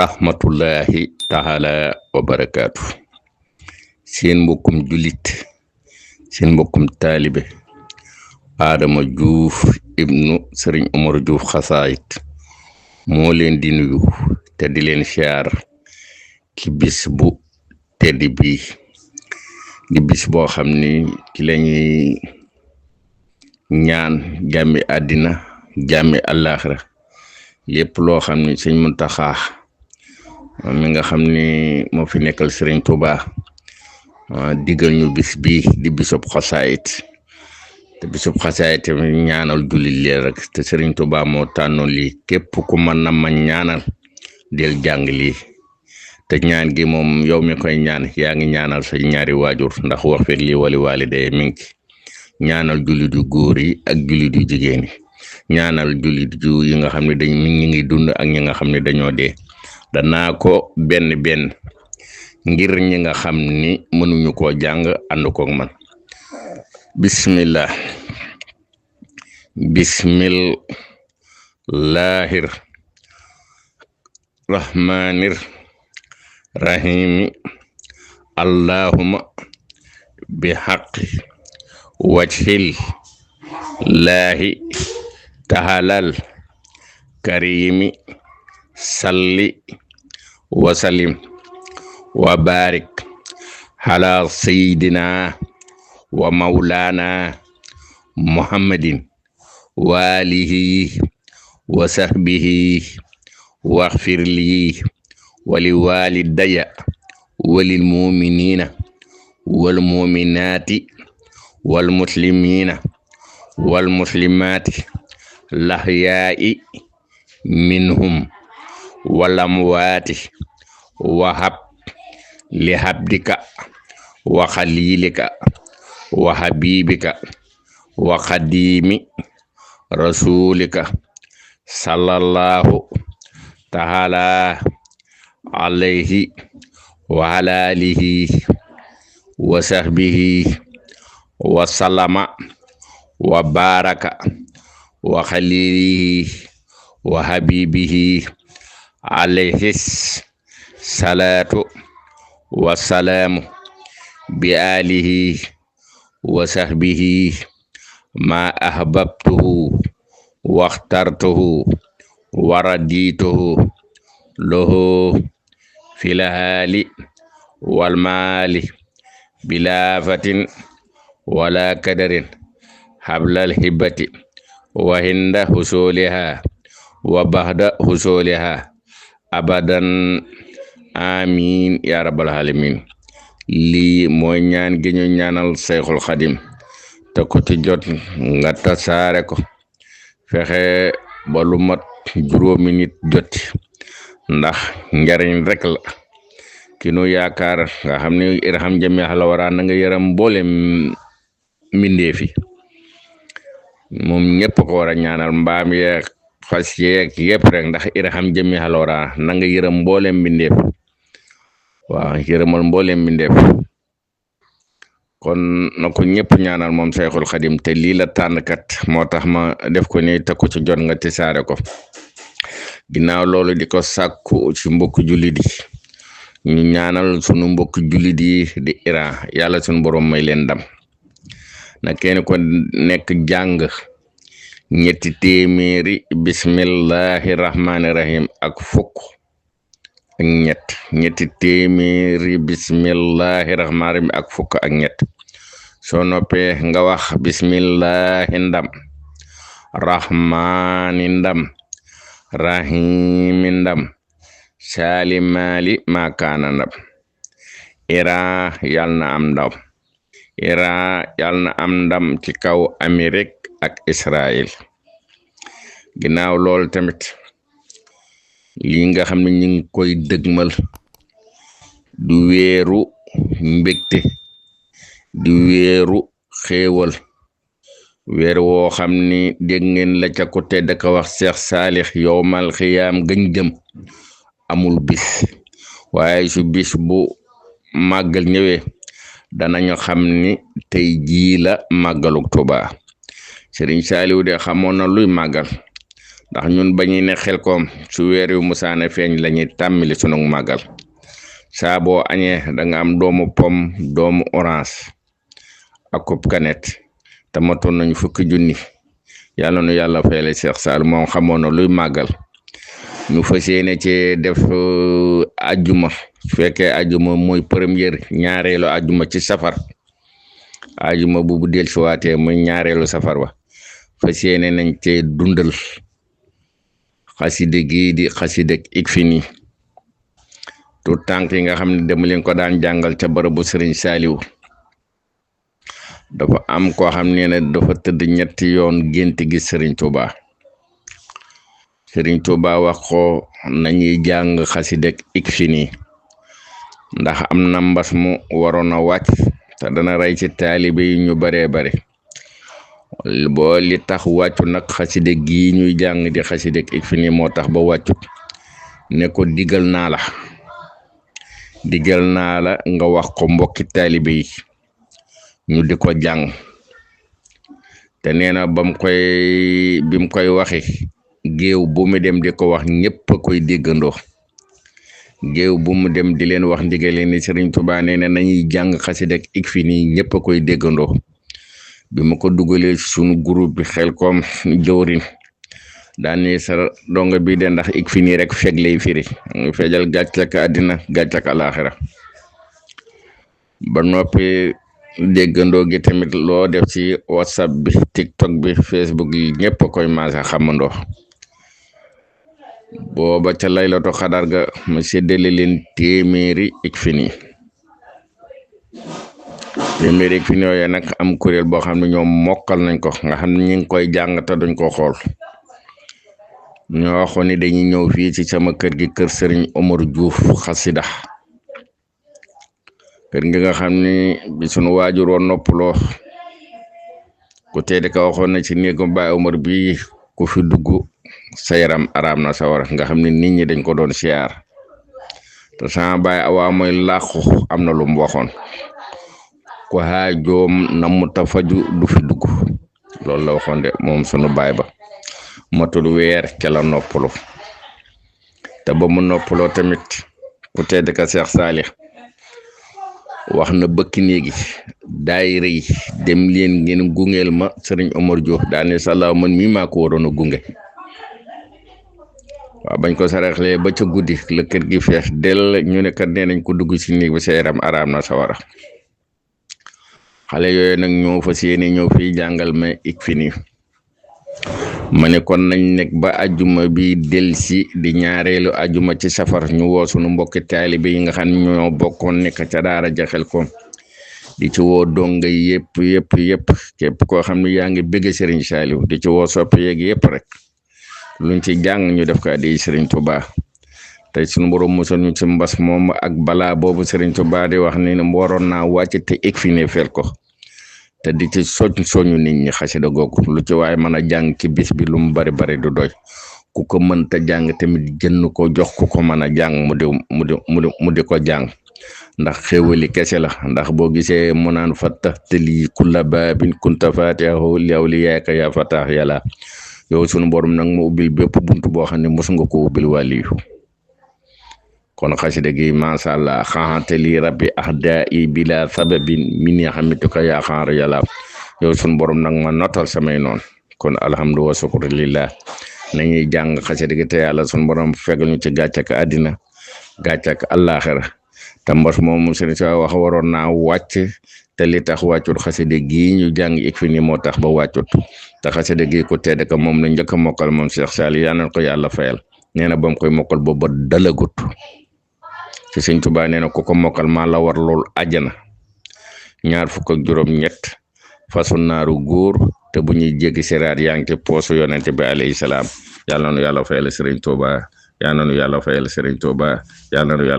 rahmatullahi taala wa barakaatu seen mbokkum julit seen mbokkum taalibe Adama Diouf ibnu Serigne Omar Diouf xasaayit moo leen di nuyu te di leen siyaar ci bis bu tedd bi di bis boo xam ni ci lañuy ñaan jàmmi àddina jàmmi àllaaxira lépp loo xam ni Sëñ Muntaxa mi nga xam ni moo fi nekkal Sëriñ Tuubaa digal ñu bis bi di bisub xasaayit te bisub xasaayit ñaanal jullit leen rek te Sëriñ Tuubaa moo tànnoon lii képp ku mën na ma ñaanal del jàng lii te ñaan gi moom yow mi koy ñaan yaa ngi ñaanal sa ñaari waajur ndax wax fir lii wali waalidayya mi ngi ñaanal jullit yu góor yi ak jullit yu jigéen yi ñaanal jullit yu yi nga xam ne ñi ngi dund ak ñi nga xam ne dañoo dee danaa ko benn ngir ñi nga xam ni mënuñu koo jàng ànd koog man bismillahir rahmanir rahimi allahumma bi haqqi wajhil laahi tahalal karimi salli wa salim wa barik ala sayyidina wa maulana muhammadin wa alihi wa sahbihi waghfir li wa li walidayya wa lil mu'minina wal mu'minati wal muslimina wal muslimati lahya'i minhum wal amwati wa hab li habdika wa khalilika wa habibika wa khadimi rasulika sallallahu ta'ala alayhi wa ala alihi wa sahbihi wa sallama wa baraka wa khalilihi wa habibihi alayhi salatu wa salamu bi alihi wa sahbihi ma ahbabtuhu wa akhtartuhu wa radituhu lahu fil hali wal mali bila fatin wala kadarin hablal hibati wa hinda husuliha wa bahda husuliha abadan amin ya rabbal alamin lii mooy ñaan gi ñu ñaanal Seyxul Xadim te ko ci jot nga tasaare ko fexe ba lu mat juróomi nit joti ndax njariñ rek la ki nu yaakaar nga xam ne irham jami xala wara na nga yaram mboolem mbindeefi moom ñëpp ko war a ñaanal mbaam yeeg fas yeeg yëpp rek ndax irham jami xala wara na nga yaram mboolem mbindeef waaw yërëmal mboolem mbindeef kon na ko ñëpp ñaanal moom Seyxul Xadim te lii la tànn kat moo tax ma def ko ni te ko ci jot nga tisaare ko ginnaaw loolu di ko sàkku ci mbokk jullit yi ñu ñaanal sunu mbokk jullit yi di Iran yàlla sunu borom may leen ndam na kenn ko nekk jàng ñetti téeméeri bismillahi rahmani rahim ak fukk ak ñetti téeméeri bismillahi rahmani rahim ak fukk ak ñett soo noppee nga wax bismillahi ndam rahmani ndam rahimi ndam salimali makaana ndam Iran yal na am ndam Iran yal na am ndam ci kaw Amérique ak Israël ginnaaw loolu tamit li nga xam ne ñu ngi koy dëgmal du weeru mbégte du weeru xéewal weer woo xam ni dégg ngeen la ca ko tedd ka wax Seex Saalix yowmal xiyaam gën jëm amul bis waaye su bis bu màggal ñëwee danañu xam ni tey jii la màggaluk Tuubaa Sëriñ Saaliw de xamoon na luy màggal ndax ñun bañuy ne Xelkom su weer yu musaane feeñ lañuy tàmmali sunu màggal saa boo añee da nga am doomu pom doomu orange ak coupe canette te matoon nañu fukki junni yàlla nu yàlla fayale Cheikh Sall moom xamoon na luy màggal ñu fas yéene ci def ajjuma su fekkee ajjuma mooy première ñaareelu ajjuma ci safar ajjuma bu del siwaatee muy ñaareelu safar wa fas yéene nañ ci dundal xaside gii di xaside Ikfini tout tànk yi nga xam ne dama leen ko daan jàngal ca barabu Serigne Saliou dafa am koo xam ne dafa tëdd ñetti yoon gént gi Serigne Touba wax ko nañuy jàng xaside Ikfini ndax am na mbas mu waroon a wàcc te dana rey ci taalibe yi ñu baree bare boo li tax wàccu nag xaside gii ñuy jàng di xaside Ikfini moo tax ba wàccut ne ko digal naa la nga wax ko mbokki taalibe yi ñu di ko jàng te nee na bi mu koy waxe géew bu mu dem di ko wax ñépp a koy déggandoo géew bu mu dem di leen wax ndigale ni Serigne Touba nee na nañuy jàng xaside Ikfini ñépp a koy déggandoo bi ma ko dugalee sunu groupe bi Xelkom jëwrin daan ni sa donga bi de ndax Ikfini rek feg lay firi nga fejal gàccak àddina gàccak alaaxira ba noppi déggandoo gi tamit loo def ci WhatsApp bi TikTok bi Facebook yi ñëpp koy maasa xamandoo booba ca laylatu xadar ga ma séddale leen téeméeri Ikfini yooyu nag am kuréel boo xam ne ñoom mokkal nañ ko nga xam ne ñu ngi koy jàng te duñ ko xool ñoo waxoon ni dañuy ñëw fii ci sama kër gi kër Serigne Omar Diouf xasida kër gi nga xam ni bi sunu waajur woon noppaloo ku tedd ka waxoon na ci néegu Baay Omar bi ku fi dugg sa yaram araam na sawara nga xam ne nit ñi dañ ko doon siyaar te sama baay awaa mooy làqu am na lu mu waxoon ko xaajoom na mu ta faju du fi dugg loolu la waxoon de moom sunu baay ba matul weer ca la noppalu te ba mu noppaloo tamit ku tedd ka Cheikh Salih wax na bëkki néegi daayira yi dem leen ngeen gungeel ma Serigne Omar Diouf daane sala man mii maa ko waroon a gunge waaw bañ ko saraxlee ba ca guddi la kër gi fees del ñu ne kat nee nañ ko dugg ci néeg bi sa yaram araam na sawara xale yooyu nag ñoo fas yéene ñëw fii jàngal ma Ikfini ma ne kon nañ nekk ba ajjuma bi delsi di ñaareelu ajjuma ci safar ñu woo sunu mbokki taalibe yi nga xam ne ñoo bokkoon nekk ca daara ja Xelkom di ci woo donga yëpp képp koo xam ne yaa ngi bëgg Serigne Saliou di ci woo sopp yeeg yëpp rek luñ ci jàng ñu def ko di Serigne Touba te sunu borom musal ñu ci mbas moom ak balaa boobu Serigne Touba di wax ni waroon naa wàcc te Ikfini fel ko te di ci soñu nit ñi xasida googu lu ci waaye mën a jàng ci bis bi lu mu bari du doy ku ko mënta jàng tamit jënd ko jox ku ko mën a jàng mu di ko jàng ndax xéwali kese la ndax boo gisee mu naan fattahtali kulla baabin kunta fatihahu li awliyaaka yaa fataax yàlla yow sunu borom nag mu ubbil bépp buntu boo xam ne mos nga ko ubbil wàliyu kon xasida gi macha allah xaxanteli rabbi ahda'i bila sababin min xamituka yaa xaar yàlla yow sunu borom nag ma notal samay noon kon alhamdu wa sukru lillah nañuy jàng xasida gi te yàlla sunu borom fegal ñu ci gàccak àddina gàccak àllaaxira te mbas moom sëriñ sa wax waroon naa wàcc te li tax wàccut xasida gi ñu jàng Ikfini moo tax ba wàccut te xasida gi ko tedd ka moom la njëkk a mokkal moom Cheikh Saliou yal na ko yàlla fayal nee na ba mu koy mokkal booba dalagut ci Sëriñ Tuubaa nee na ku ko mokkal maa la war lool àjjana 27 fasu naaru góor te bu ñuy jéggi siraat yaa ngi ci poosu yonent bi alayhi salaam yàlla na nu yàlla fayal Sëriñ Tuubaa yàlla na nu yàlla fayal Sëriñ Tuubaa yàlla na nu yàlla